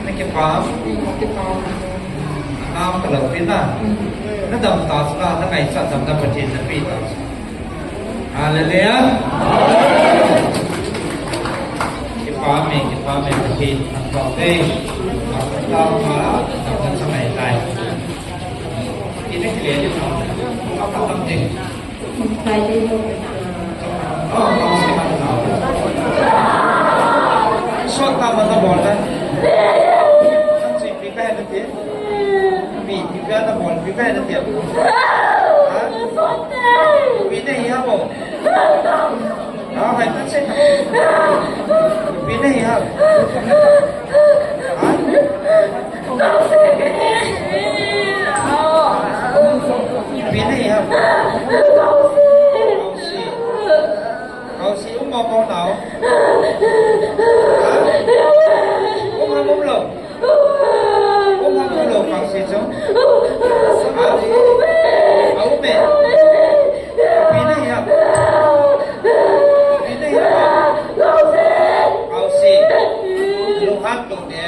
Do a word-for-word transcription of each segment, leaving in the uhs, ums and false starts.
Nakipah? Nakipah. Nam ka lo pi na. Na dam ta sa, na ngaichat dam na Pathen na pe ta sa. Hallelujah. Kipah me, kipah me, Pathen na pa te. Ta ma, ta sa mai tai. Ina kile ni ta. Ta ta ta te. Sot ta ma ta bol ta. San sui pi ka hai na te. Pi, pi ka ta bol, pi ka hai na te. Ha? Pi nahi ha bo. Ha, hai ta se. Pi nahi ha. Ha? Pi nahi ha. Kausi. Kausi um mo mo nau. Ha? Um ham um lou. Um ham um lou kausi chu. Ha? Aum e. Pi nahi ha. Pi nahi ha. Kausi. Lunghan lou ne.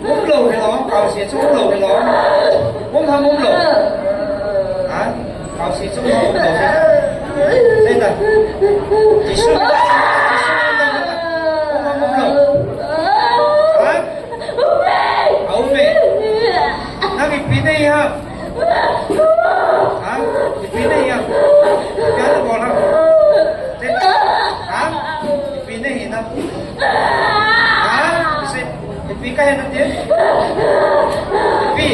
Um lou hi lou, kausi chu um lou hi lou. Um ham um lou. Ha? Kausi chu um ham um lou. Sei ta. Jesu. Um ham um lou. Ha? Aum e. Nang ipi nahi ham. Ha? Ipi nahi ham. Ipi ana bol ham. Te. Ha? Ipi nahi na. Ha? Ise. Ipi ka hi na te. Ipi.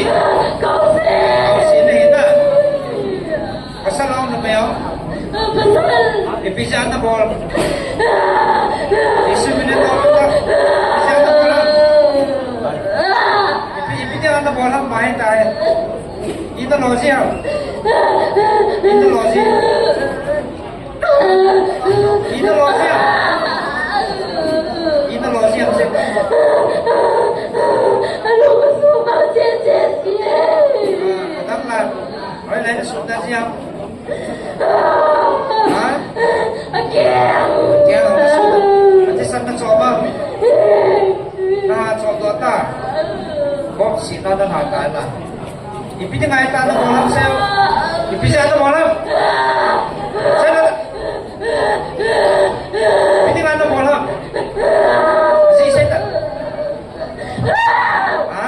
Kausi nahi na. Pasal aum na ba ya? Ipi ja ana bol. Isu mine to ta. Ipi ja ana bol ham. Ipi, ipi ja ana bol ham mai tai. Ina loji ham. Ina loji. Ina loji ham. Ina loji ham se. Alo, kasu ma che che si. Ah, kadang la. Oi, lai na sunda ji ham. Ha? Akia. Akia, na sunda. Ati san na choma. Na chom do ta. Bom si na na na ta na. Ipi ti ngai ta na bol ham seo. Ipi ti ngai na bol ham. Seo na. Ipi ti ngai na bol ham. Si se ta. Ha?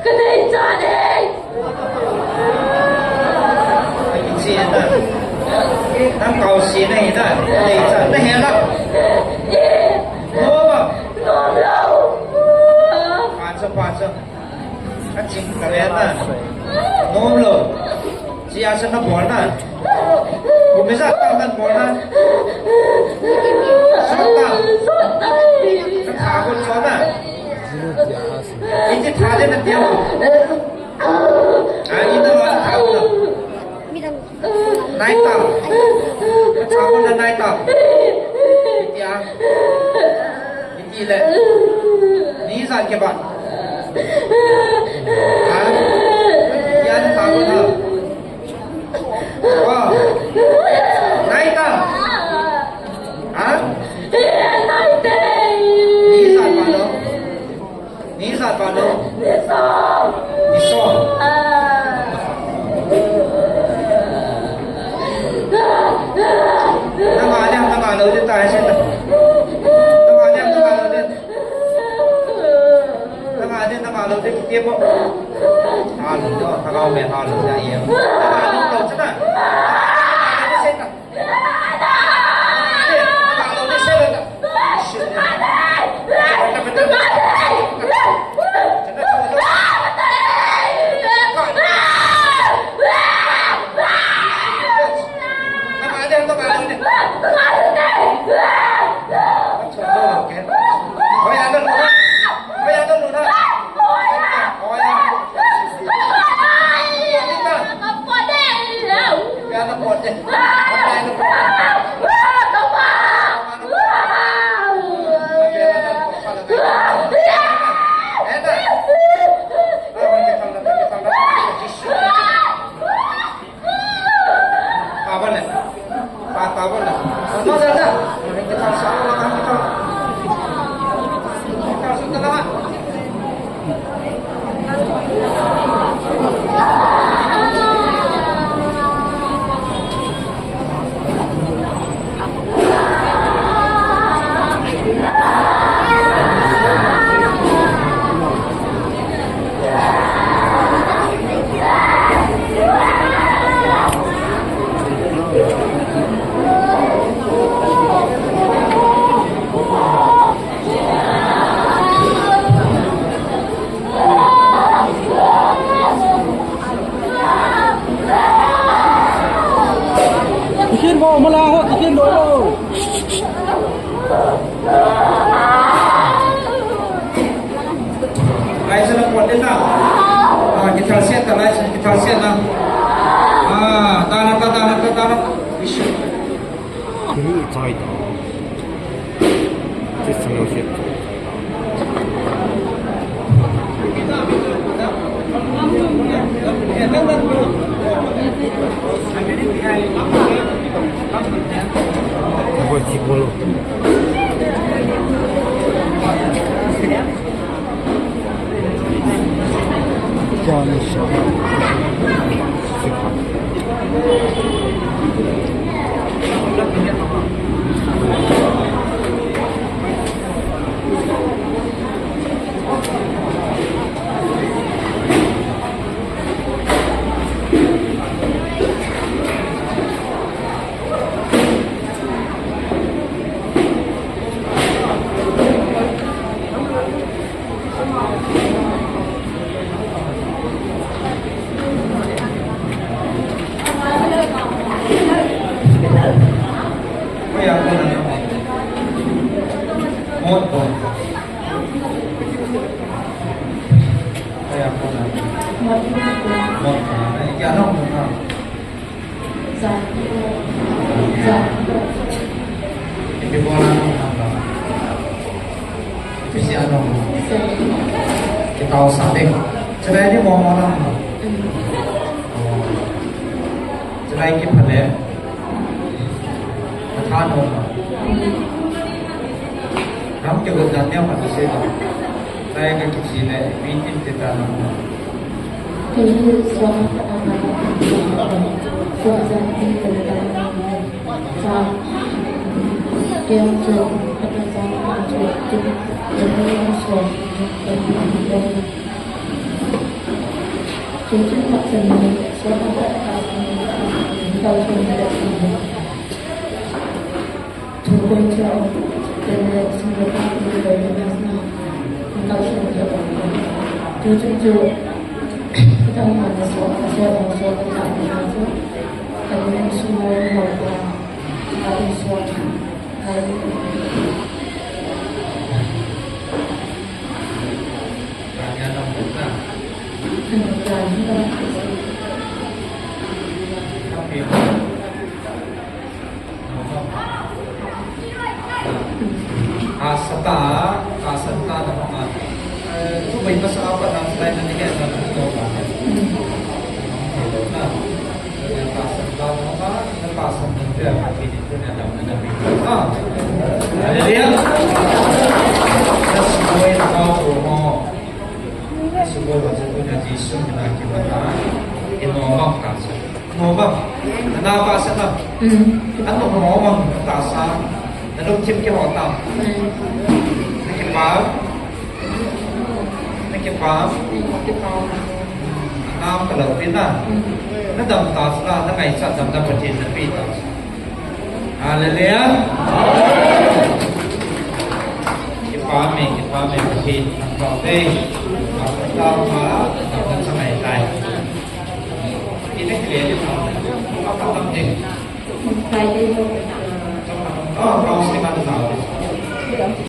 Ka dei cha dei. Ai, si ta. Nang kausi nahi na. Dei cha na he la. Nom a. Nom lou. Pa cha, pa cha. Ka ching ka le na. Nom lou. Chia sa na bol na. Kum ijat tah na bol na. Sot tah. Ka tha got sot na. Iti tha de na tia. A, iti lo na tha got na. Nai tah. Ka tha got na nai tah. Iti a. Iti le. Ni ijat ke ba. Ha? Iti a na tha got na. Wow. Nai tah. Ha? Ni ijat ba lo. Ni ijat ba lo. Ni som. Ni som. Na nga le, na nga lo de ta hai se ta. Na nga le, na nga lo de. Na nga de, na nga lo de kiti mo. Ha lo de, na nga me ha lo de ye. Na nga lo lo se ta. Tikin mo, mala ho, tikin mo. Lai sana kuat din na. Ah, guitar set ta, lai sana guitar set na. Ah, tana, tana, tana, tana. Ish. Kini choi to. This is no shit. Boy, keep on. Ipi bola nung nang ba? Ipi sia nung? Kitao sa ding. Chulai ni mo mo nang ba? Oh. Chulai ki phale. Atha nung ba? Nang ki got dan niam ba ki se ba? Chulai ka ki si le, ipi tin te ta nung ba? Asa ta, asa ta na ma. Eh, tu bai masa apa na slide na ni ke na tu ba. Na. Na asa ta na ma, na asa na tu ya ka ni tu na da na bi. Ah. Haleluya. Na siboi na ko mo. Siboi wa tu na Jesu na ki ba na. Ino ma ka sa. Mo bang. Ana pa sa na. Mm. Ano mo bang ta sa. Na lungthim kiho ta. Mm. Na kipah. Na kipah. Mm, kipah. Nam ka lo pin na. Mm. Na dam ta sa, na ngaichat dam na Pathen na pe ta sa. Hallelujah. Kipah me, kipah me Pathen. Kipah me. Kipah me. Kipah me. Friday.